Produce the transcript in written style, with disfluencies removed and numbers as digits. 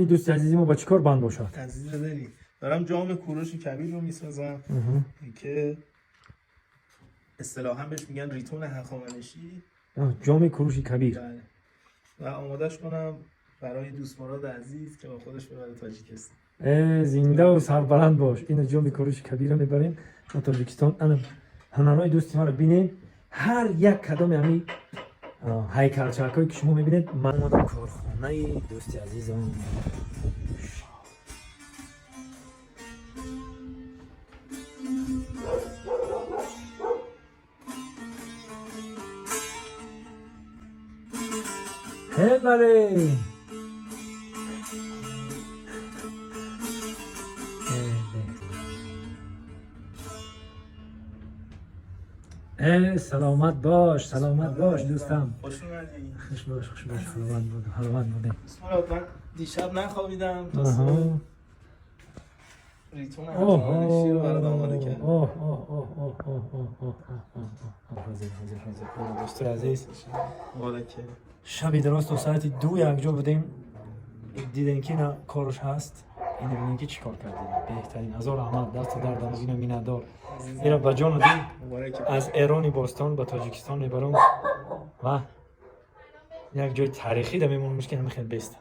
Ин дӯсти азизи мо ба чӣ кор банд бошад? عزیز دلی، دارم جام کوروش کبیر رو میسازم که اصطلاحا بهش میگن ریتون هخامنشی. Ҷоми Куруши Кабир. بله، و آمادش کنم برای دوست مراد عزیز که با خودش ببره تاجیکستان. Э, зиндаву сарбаланд бош. Ина ҷоми Куруши Кабирро мебарем ба Тоҷикистон. Ана ҳунарҳои дӯсти маро бинед. Ҳар як кадоми ҳами ҳайкалчакҳое, ки шумо мебинед, ман омадам корхонаи дӯсти азизам. Ҳе, бале. Э, саломат бош, саломат бош, дӯстам. خوش اومدی. Хуш бош, хуш бош, саломат буд, саломат будем. دوست مراد، من دیشب نخوابیدم تا Аҳа. صبح ریتون هخامنشی رو برات آماده کردم. Оҳ, оҳ, оҳ, оҳ, оҳ, оҳ, оҳ, оҳ, оҳ. Ҳозир, ҳозир, ҳозир. Дӯстои азиз, مبارکه. Шаби дароз то соати 2 якҷо будем. Дидем, ки ина корш ҳаст. Ина бинем, ки чӣ кор кардем. Беҳтарин, ҳазор раҳмат, дасту дард ина, миннатдор. Ира ба ҷону дил مبارکه. Аз Эрони бостон ба Тоҷикистон мебарам ва як ҷои таърихӣ да мемонам, ки ҳама хел беста.